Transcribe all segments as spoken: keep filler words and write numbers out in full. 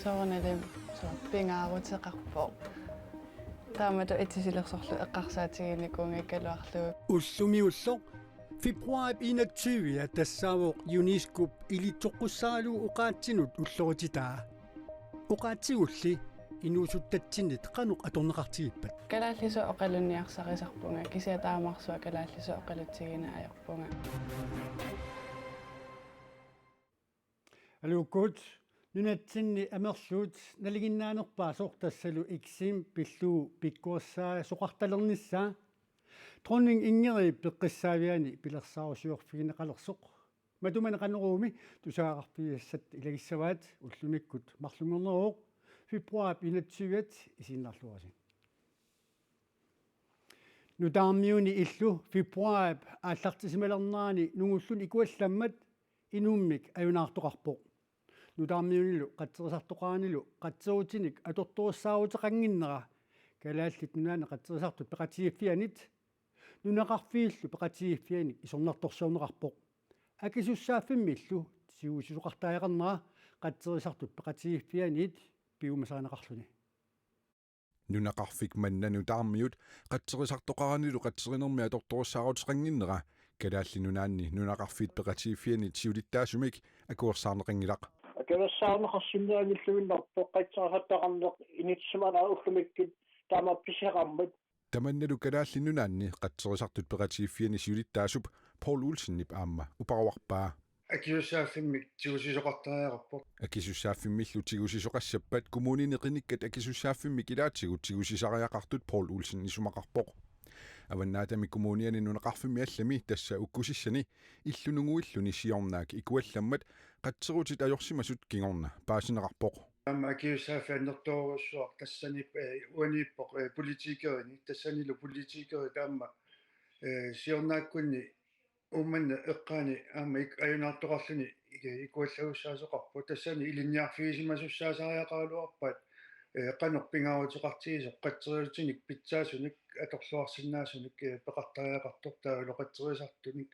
Soorunalimi soorlu pingaaruteqarpoq. Taamatut itilersorlu eqqarsaatiginikuunngigaluarlugu. Ullumi ulloq februaarip enogtyve tassaavoq UNESCO-p ilitsoqqussaralugu oqaatsinut ullorititaa. Oqaatsigulli inuusuttatsinnit qanoq atorneqartigippat? Kalaallisut oqalunniarsarisarpunga, kisianni taamarsuaq kalaallisut oqalutsigineq ajorpunga. Aluukkut, nunatsinni amerlasuut nalinginnaanerpaasoq tassalu X-imi pillugu pikkorissaasoqartalernissaa Dronning Ingridip peqqissaaviani pilersaarusiorfigineqalersoq. Matumani Qanoruumi tusagaqarfigisassat ilagissavaat, ullumikkut marlunngorneruvoq, februaarip enogtyve isiginnaarluarisi. Nutaarmiuni illu februaarip aallartisimalernerani nungulluni ikuallammat inummik ajunaartoqarpoq. Nutaarmiunilu qatserisartoqaranilu qatserutinik atortorissaaruteqannginnera Kalaallit Nunaanni Qatserisartut Peqatigiiffiannit nunaqarfiillu peqatigiiffiannik isornartorsiorneqarpoq. Akisussaaffimmillu tigusisoqartariaqarnera Qatserisartut Peqatigiiffiannit piumasarineqarluni. Nunaqarfik manna nutaarmiut qatserisartoqaranilu qatserinermi atortorissaaruteqannginnera Kalaallit Nunaanni nunaqarfiit peqatigiiffiannit siulittaasumik akuersaarneqanngilaq. Akuersaarneqarsinnaanngilluinnarpoq qatserisartoqarneq inissisimanera ullumikkut taama piserammat. Tamannalu Kalaallit Nunaanni qatserisartut peqatigiiffianni siulittaasup Poul Olsenip aamma uparuarpaa. Akisussaaffimmik tigusisoqartariaqarpoq. Akisussaaffimmillu tigusisoqassappat kommunini qinikkat akisussaaffimmik ilaatigut tigusisariaqartut Poul Olsen isumaqarpoq. Avannaatami Kommuniani nunaqarfimmi allami, tassa ukkusissani illunnguilluni siornaak ikuallammat qatserutit ajorsimasut kingorna paasineqarpoq. Aamma akisussaaffik annertoorujussuaq tassani, eh, uaniippoq, eh, politikerini, tassanilu politikerit aamma, eh, siornaakkunni Uummannap eqqaani aamma ik-, ajunaartoqarluni ik-, ikuallagussaasoqarpoq. Tassani ilinniarfigisimasussaasariaqaraluarpaat, eh, qanoq pingaaruteqartigisoq qatserutinik pitsaasunik atorluarsinnaasunik, eh, peqartariaqartoq, taavalu qatserisartunik,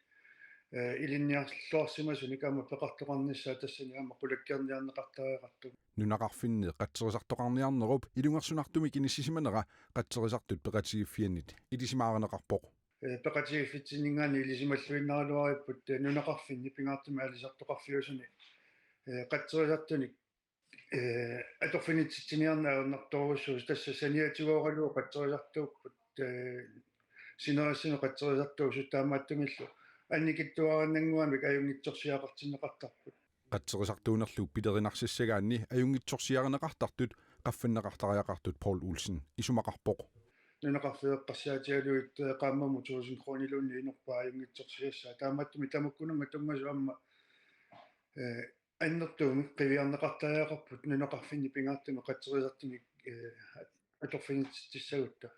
eh, ilinniarluarsimasunik aamma peqartoqarnissaa tassani aamma qulakkeerniarneqartariaqartoq. Nunaqarfinni qatserisartoqarniarnerup ilungersunartumik inissisimanera qatserisartut peqatigiiffiannit ilisimaarineqarpoq. Eh, peqatigiiffitsinninngaanniit ilisimalluinnaraluaripput, eh, nunaqarfinni pingaartumik aalisartoqarfiusuni, eh, qatserisartunik, eh, atorfinitsitsiniarneq ajornartorujussuusoq, tassa saniatigooralugu qatserisartuupput, eh, sinerissami qatserisartuusut, taamaattumillu annikitsuarannguamik ajunngitsorsiaqartinneqartarput. Qatserisartuunerlu pilerinarsassagaanni ajunngitsorsiarineqartartut qaffanneqartariaqartut Poul Olsen isumaqarpoq. Nunaqarfiit eqqarsaatigalugit, eh, qaammammut tusind kroniluunniit inorpaa ajunngitsorsiassaat. Taamaattumik tamakkununnga tunngasut aamma, eh, annertuumik qiviarneqartariaqarput nunaqarfinni pingaartumik qatserisartunik, eh, at-, atorfinitsitsissagutta.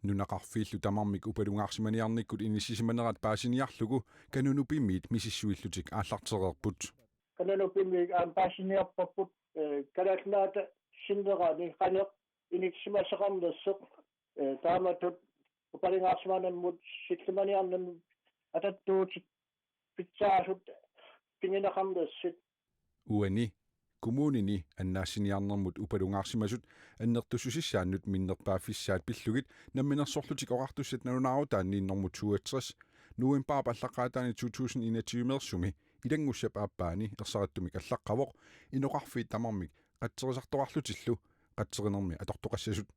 Nunaqarfiillu tamarmik upalungaarsimaniarnikkut inissisimanerat paasiniarlugu Kanunupimiit misissuillutik aallartereerput. Kanunupimiit aamma paasiniarparput, eh, Kalaallit Nunaata sinnerani qanoq inissisimasoqarnersoq, eh, taamatut upalungaarsimanermut sillimaniarnermut atattuutit pitsaasut pigineqarnersut. Uani kommunini annaassiniarnermut upalungaarsimasut annertussusissaannut minnerpaaffissaat pillugit Namminersorlutik Oqartussat nalunaarutaanni nummer toogtres novembarip aallaqqaataani to tusind enogtyve-meersumi ilanngussap aappaani ersarittumik allaqqavoq inoqarfiit tamarmik qatserisartoqarlutillu qatserinermi atortoqassasut.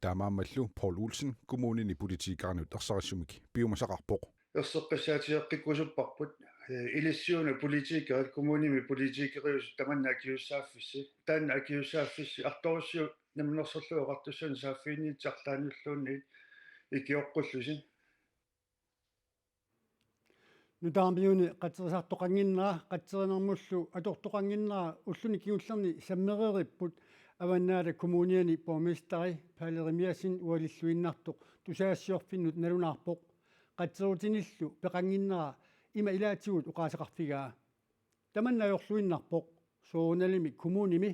Taamaammallu Poul Olsen kommunini politikerinut ersarissumik piumasaqarpoq. Erseqqissaatigeqqikkusupparput, eh, ilissiuna politikerit, kommunimi politikeriusut tamanna akisussaaffissi, taanna akisussaaffissi artorussiuut Namminersorlutik Oqartussat saaffiginnittut arlaannulluunniit ikioqqullusi. Nutaarmiuni qatserisartoqannginnera, qatserinermullu atortoqannginnera ulluni kingullerni sammereeripput Avannaata Kommuniani borgmesteri Palle Jerimiassen ualilluinnartoq tusagassiorfinnut nalunaarpoq. Qatserutinillu peqannginnera ima ilaatigut oqaaseqarfigaa. Tamanna ajorluinnarpoq, soorunalimi kommunimi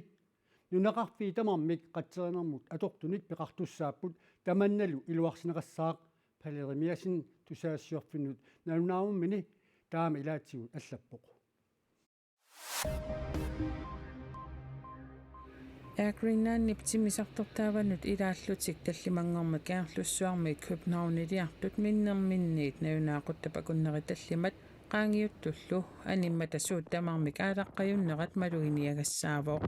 nunaqarfiit tamarmik qatserinermut atortunik peqartussaapput, tamannalu iluarsineqassaaq, Palle Jerimiassen tusagassiorfinnut nalunaarummini taama ilaatigut allappoq. Air Greenlandip timmisartortaavanut ilaallutik tallimanngormat Kangerlussuarmiit Københavniliartut minnerminniit nalunaaquttat akunnerit tallimat qaangiuttullu animmata suut tamarmik aalaqqajunnerat maluginiagassaavoq.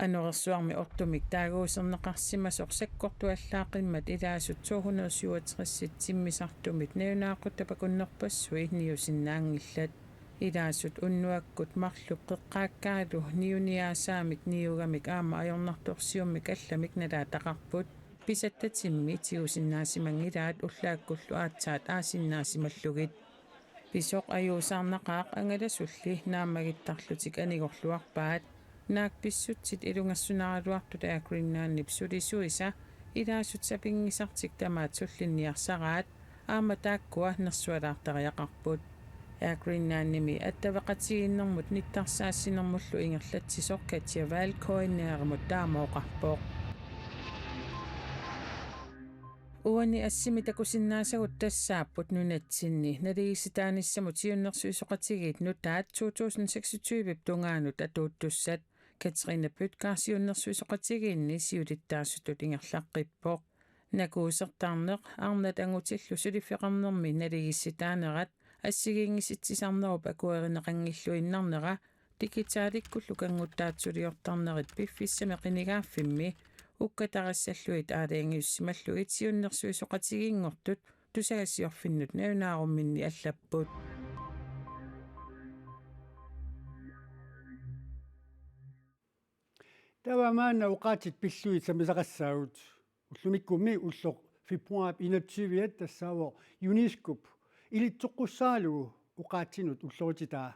Anorersuarmi ortumik taaguuserneqarsimasoq sakkortuallaaqimmat ilaasut to hundrede syvogtres timmisartumit nalunaaquttat akunnerpassuit niusinnaanngillat. Ilaasut unnuakkut marluk qeqqaakkaalu niuniaasaamik niugamik aamma ajornartorsiummik allamik nalaataqarput. Pisattatimmi tigusinnaasimanngillat ullaakkullu aatsaat aasinnaasimallugit. Pisoq ajuusaarnaqaaq angalasulli naammagittarlutik anigorluarpaat. Naak pissutsit ilungersunaraluartut Air Greenlandip sulisuisa ilaasut sapinngisartik tamaat sullinniarsaraat aamma taakkua nersualaartariaqarput. Air Greenlandimi attaveqatigiinnermut nittarsaassinermullu ingerlatsisoq Katja Wall K N R-imut taama oqarpoq. Uani assimi takusinnaasagut tassaapput nunatsinni naligiissitaanissamut siunnersuisoqatigiit nutaat to tusind seksogtyve tungaanut atuuttussat. Katrine Bødker siunnersuisoqatigiinni siulittaasutut ingerlaqqippoq. Nakuusertaarneq arnat angutillu suliffeqarnermi naligiissitaanerat assigiinngisitsisarnerup akuerineqanngilluinnarnera digitalikkullu kannguttaatsuliortarnerit piffissami qinigaaffimmi ukkatarassallugit aalajangiussimallugit siunnersuisoqatigiinngortut tusagassiorfinnut nalunaarumminni allapput. Taava maanna oqaatsit pillugit sammisaqassaagut. Ullumikkummi ulloq februaarip enogtyve-at tassaavoq UNESCO-p ilitsoqqussaralugu oqaatsinut ullorititaa.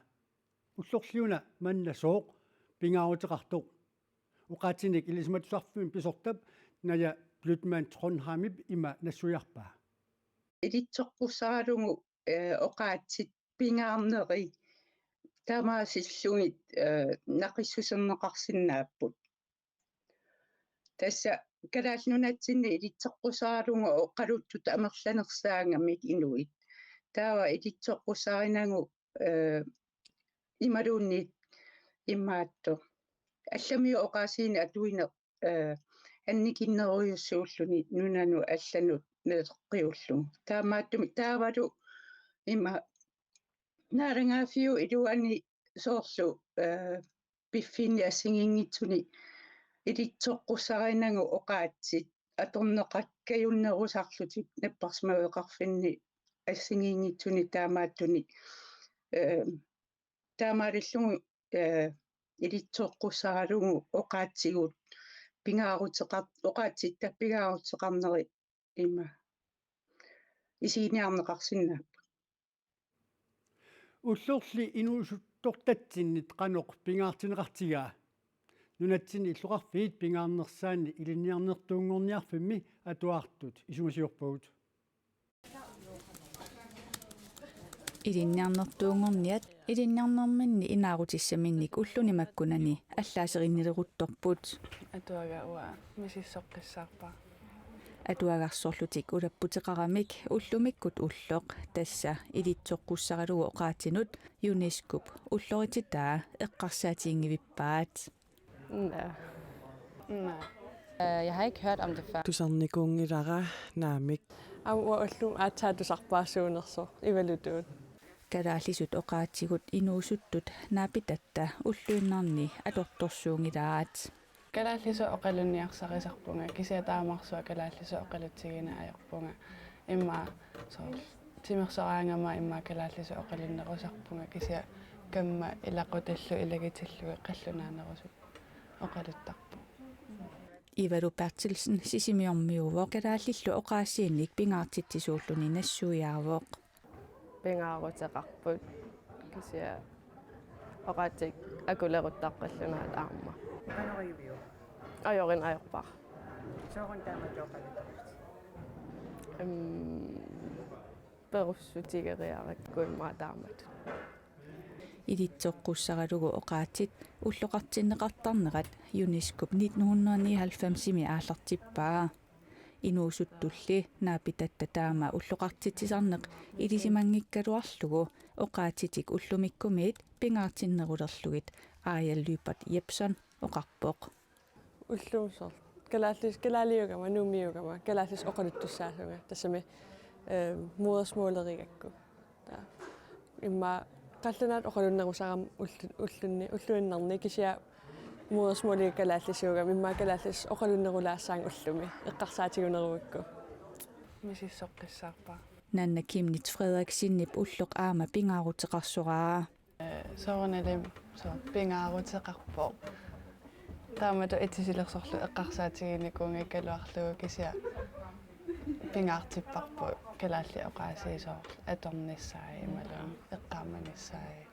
Ullorli una manna sooq pingaaruteqartoq? Oqaatsinik Ilisimatusarfimmi pisortap Naja Blütmann Trondheimip ima nassuiarpaa. Ilitsoqqussaralugu, eh, oqaatsit pingaarneri taamaasillugit, eh, naqissuserneqarsinnaapput. Tassa Kalaallit Nunatsinni ilitsoqqussaralugu oqaluttut amerlanersaagamik inuit. Taava ilitsoqqussarinagit, eh, imaluunniit imaattoq. Allamiut oqaasiinik atuineq, eh, annikinnerujussuulluni nunanut allanut naleqqiullugu. Taamaattumik taavalu ima naalagaaffiup iluani soorlu, eh, piffinni assigiinngitsuni ilitsoqqussarinagu oqaatsit atorneqakkajunnerusarlutik napparsimaveqarfinni assigiinngitsuni taamaattunik, eh, taamaalillugu, eh, ilitsoqqussaralugu oqaatsigut pingaaruteqar-, oqaatsitta pingaaruteqarneri ima isiginiarneqarsinnaapput. Ullorli inuusuttortatsinnit qanoq pingaartinneqartigaa? Nunatsinni illoqarfiit pingaarnersaanni ilinniarnertuunngorniarfimmi atuartut isumasiorpagut. Ilinniarnertuunngorniat ilinniarnerminni inaarutissaminnik ulluni makkunani allaaserinnileruttorput. Atuagaq uanga misissoqqissaarpara. Atuagarsorlutik ulapputeqaramik ullumikkut ulloq tassa ilitsoqqussaralugu oqaatsinut UNESCO-p ullorititaa eqqarsaatiginngivippaat. Nej. Nej. Øh, jeg har ikke hørt om det før. Tusarnikuunngilara naamik. Aamma uanga ullumi aatsaat tusarpaassuunersoq Ivalutuut. Kalaallisut oqaatsigut inuusuttut naapitatta ulluinnarni atortorsuunngilaat. Kalaallisut oqalunniarsarisarpunga, kisianni taamarsuaq kalaallisut oqalutsigineq ajorpunga. Immaqa soorlu timersoraangama immaqa kalaallisut oqalunnerusarpunga, kisianni kamma ilaqutillu ilagitillugit qallunaanerusut oqaluttarpunga. Ivalu Berthelsen Sisimiormiuuvoq, kalaallillu oqaasiinik pingaartitsisuulluni nassuiaavoq. Pingaaruteqarput kisianni oqaatsit akuleruttaqqilluunniit aamma. Qanoq ajuviuk? Ajorin ajorpara. Sooruna taama oqaluttarputit? Em, perussutigeriarakku immaqa taamatut. Ilitsoqqussaralugu oqaatsit ulloqartinneqartarnerat UNESCO-p nitten hundrede nioghalvfems-imi aallartippaa. Inuusuttulli naapitatta taama ulloqartitsisarneq ilisimanngikkaluarlugu oqaatsitik ullumikkumiit pingaartinnerulerlugit Aaja Lyberth Jepsen oqarpoq. Ullumi soorlu kalaallis-, kalaaliugama, nuummiugama, kalaallisut oqaluttussaasunga, tassami, eh, modersmålerigakku. Taava immaqa qallunaatut oqalunnerusarama ullu-, ullunni, ulluinnarni kisianni modersmåliga kalaallisuugama, immaqa kalaallisut oqalunnerulaassaanga ullumi, eqqarsaatiginerugakku. Misissoqqissaarpara. Nanna Chemnitz Frederiksenip ulloq aamma pingaaruteqarsoraa. Soorunalimi soorlu pingaaruteqarpoq. Taamatut itisilersorlu eqqarsaatiginikuunngigaluarlugu kisianni pingaartipparput kalaallit oqaasii soorlu atornissaat imaluunniit eqqaamanissaat.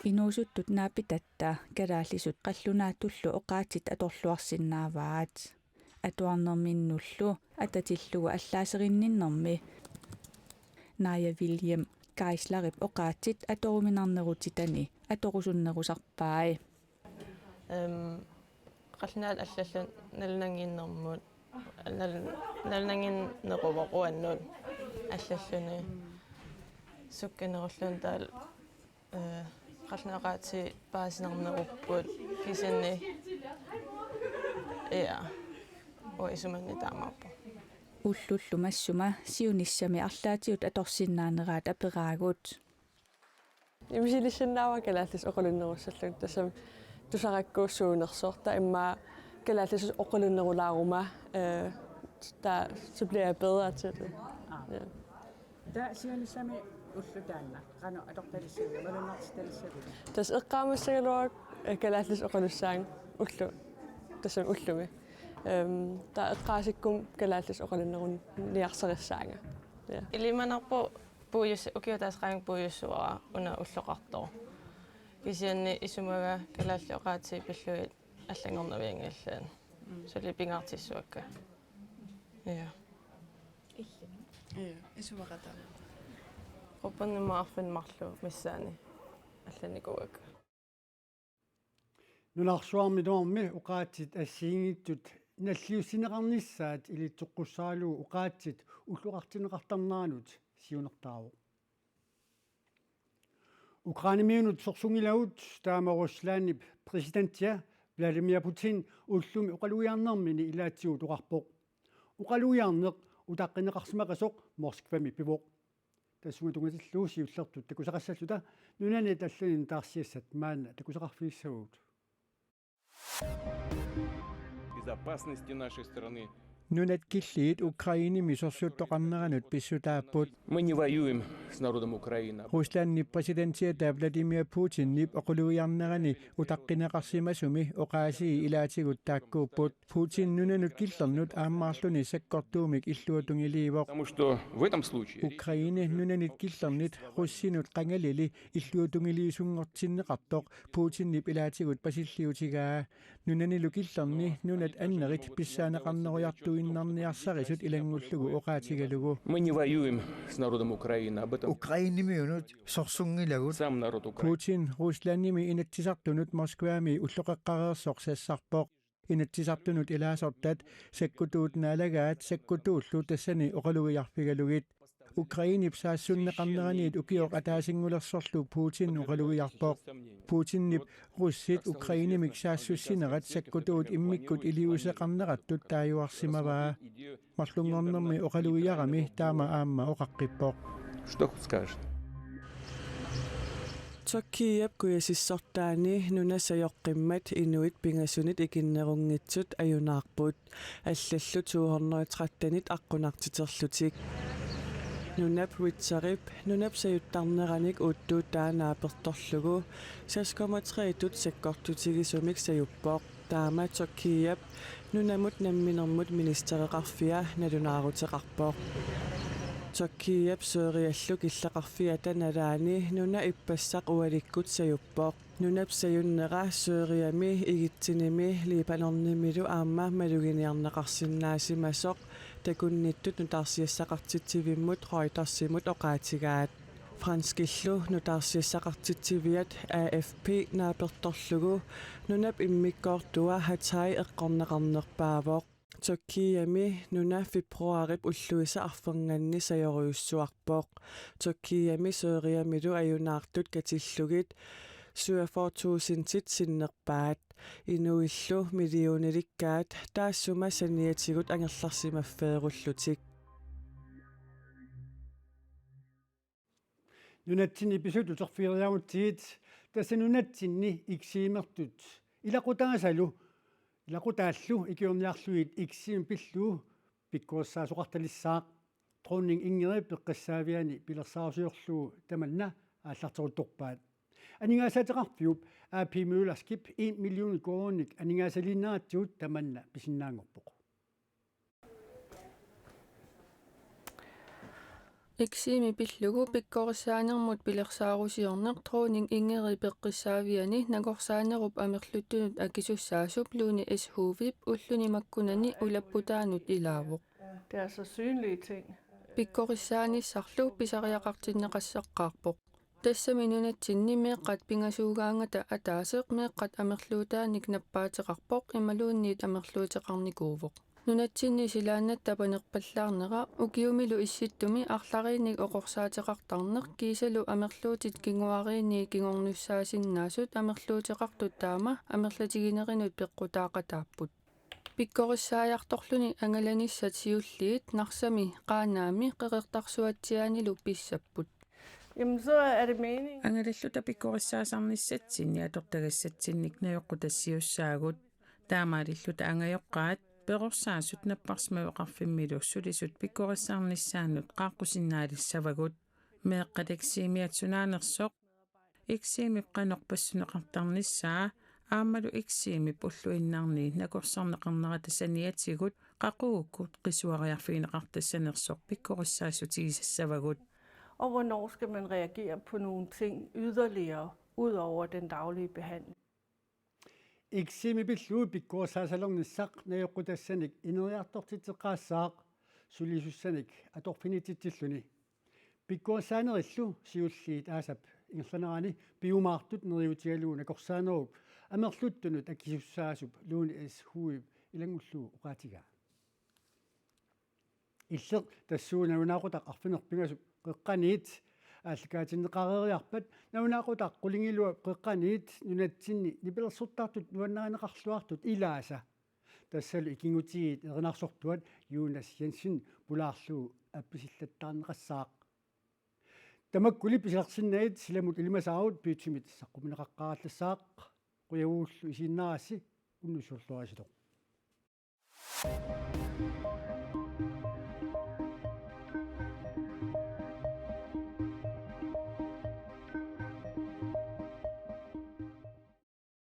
Inuusuttut naapitatta kalaallisut qallunaatullu oqaatsit atorluarsinnaavaat. Atuarnerminnullu atatillugu allaaserinninnermi Naja William Geislerip oqaatsit atoruminarnerutitani atorusunnerusarpai. Øhm, qallunaat allallu nalunannginnermut, nal-, nalunannginneruvoq uannut allalluni sukkanerulluunniit taavalu, øh, qallunaat oqaatsit paasinarnerupput kisianni, ja, uanga isumanni taamaappoq. Ullullu massuma siunissami arlaatigut atorsinnaaneraat aperaagut. Misilisinnaavara kalaallisut oqalunnerussallugit, tassami tusarakku suunersoq, taava immaqa kalaallisut oqalunnerulaaruma, øh, taava så bliver jeg bedre til det. Ja. Taava siunissami ulloq taanna qanoq atortalissaviuk, malunnartitalissaviuk? Tassa eqqaamassagaluarukku, eh, kalaallisut oqalussaanga ulloq, tassami ullumi. Øhm, taava eqqaasikkummi kalaallisut oqalunneruniarsarissaanga. Ja. Ilimanarpoq puius-, ukiup ataaseq qaangiuppara puiussavara una ulloqartoq. Kisianni isumaga kalaallit oqaatsit pillugit allanngornavianngilaat. Mm. Suli pingaartissavakka. Ja. Illimmi. Ja, isumaqataaq. Qupannermut arfineq-marluk missaani allanikuuakka. Nunarsuarmi tamarmi oqaatsit assigiinngitsut nalliussinneqarnissaat ilitsoqqussaralugu oqaatsit ulloqartinneqartarneranut siunertaavoq. Ukrainemiunut sorsunngilagut taama Ruslandip præsidentia Vladimir Putin ullumi oqalugiarnermini ilaatigut oqarpoq. Oqalugiarneq utaqqinneqarsimaqisoq Moskvami pivoq. Tassunga tunngatillugu siullertut takusaqassalluta nunanit allanit nutaarsiassat maanna takusaqarfigissavagut. Безопасности нашей страны. Nunat killiit Ukrainemi sorsuttoqarneranut pissutaapput. Мы не воюем с народом Украины. Ruslandip præsidentiata Vladimir Putinip oqalugiarnerani utaqqinneqarsimasumi oqaasii ilaatigut taakkuupput. Putin nunanut killernut aammaarluni sakkortuumik illuatungiliivoq. Потому что в этом случае Ukraine nunanit killernit russinut qangalili illuatungiliisunngortinneqartoq Putinip ilaatigut pasilliutigaa. Nunanilu killerni nunat annerit pissaaneqarnerujartuinnarniarsarisut ilanngullugu oqaatigalugu. Мы не воюем с народом Украины, об этом Ukrainemiunut sorsunngilagut. Сам народ Украины. Putin Ruslandimi Inatsisartunut Moskvami ulloqeqqareersoq sassarpoq. Inatsisartunut ilaasortat sakkutuut naalagaat sakkutuullu tassani oqalugiarfigalugit. Ukrainep saassunneqarneraniit ukioq ataasinngulersorlu Putin oqalugiarpoq. Putinip russit Ukrainemik saassussinerat sakkutuut immikkut iliuuseqarnerattut taajuarsimavaa. Marlunngornermi oqalugiarami taama aamma oqaqqippoq. Что хоть скажет. Tyrkiap kujasissortaani nunap sajoqqimmat inuit pingasunit ikinnerunngitsut ajunaarput. Allallu to hundrede og tretten-it aqqunartiterlutik. Nunap Richterip nunap sajuttarneranik uuttuutaa naapertorlugu seks komma tre-tut sakkortutigisumik sajuppoq. Taama Tyrkiap nunamut namminermut ministereqarfia nalunaaruteqarpoq. Tyrkiap Syriallu killeqarfiata nalaani nuna ippassaq ualikkut sajuppoq. Nunap sajunnera Syriami, Egyptenimi, Libanonimilu aamma maluginiarneqarsinnaasimasoq takunnittut nutaarsiassaqartitsivimmut Reutersimut oqaatigaat. Franskillu nutaarsiassaqartitsiviat A F P naapertorlugu nunap immikkoortua Hatay eqqorneqarnerpaavoq. Tyrkiami nuna februaarip ulluisa arfernganni sajorujussuarpoq. Tyrkiami Syriamilu ajunaartut katillugit Syvogfyrre tusindit sinnerpaat. Inuillu millionilikkaat taassuma saniatigut angerlarsimaffeerullutik. Nunatsinni pisut uterfigeriarutsigit, tassa nunatsinni eksimertut ilaqutaasalu, ilaqutaallu ikiorniarlugit eksimit pillugu pikkorissaasoqartalissaaq. Dronning Ingrid peqqissaaviani pilersaarusiorlugu tamanna aallarteruttorpaat. Aningaasaateqarfiup A P Møller Skib en million koruuninik aningaasaliinnaratsigu tamanna pisinnaanngorpoq. Eksimit pillugu pikkorissaanermut pilersaarusiorneq Dronning Ingrid peqqissaaviani nakorsaanerup amerluttunut akisussaasup Lone S. Huup ulluni makkunani ulapputaanut ilaavoq. Det er så synlige ting. Pikkorissaanissarlu pisariaqartinneqassaqqaarpoq. Tassami nunatsinni meeqqat pingasuugaangata ataaseq meeqqat amerluutaanik nappaateqarpoq imaluunniit amerluuteqarnikuuvoq. Nunatsinni silaannatta panerpallaarnera ukiumilu issittumi arlariinnik oqorsaateqartarneq kiisalu amerluutit kinguariinni kingornussaasinnaasut amerluuteqartut taama amerlatiginerinut peqqutaaqataapput. Pikkorissaajartorluni angalanissat siulliit Narsami, Qaanaami Qeqertarsuatsiaanilu pissapput. Jamen, så er det meningen. Angalalluta pikkorissaasarnissatsinnik atortagassatsinnik najoqqutassiussaagut. Taamaalilluta angajoqqaat perorsaasut napparsimmaveqarfimmilu sulisut pikkorissaarnissaannut qaaqqusinnaalissavagut. Meeqqat eksimiat sunaanersoq, eksimip qanoq passuneqartarnissaa aammalu eksimip ulluinnarni nakorsarneqarnerata saniatigut qaqugukkut qisuariarfigineqartassanersoq pikkorissaassuteqartigisassavagut. Og hvornår skal man reagere på nogle ting yderligere, ud over den daglige behandling? Eksimit pillugu pikkorissaasalernissaq najoqqutassanik ineriartortitseqqaassaaq sulisussanik atorfinitsitsilluni. Pikkorissaanerillu siulliit aasap ingerlanerani piumaartut neriuutigalugu nakorsaanerup amerluttunut akisussaasup Lone S. Huup ilanngullugu oqaatigaa. Illeq tassuuna nalunaaqutaq arfineq-pingasup qeqqaniit aallakaatinneqareeriarpat nalunaaqutaq qulingiluap qeqqaniit nunatsinni nipilersortartut nuannarineqarluartut ilaasa. Tassalu ikinngutigiit erinarsortuat Jonas Jensen pulaarlugu appisillattaarneqassaaq. Tamakkuli pisarsinnagit silamut ilimasaarut P T-mit saqqummiunneqaqqaarallassaaq. Qujanarlu isiginnaarassi, unnussiorluarisilu.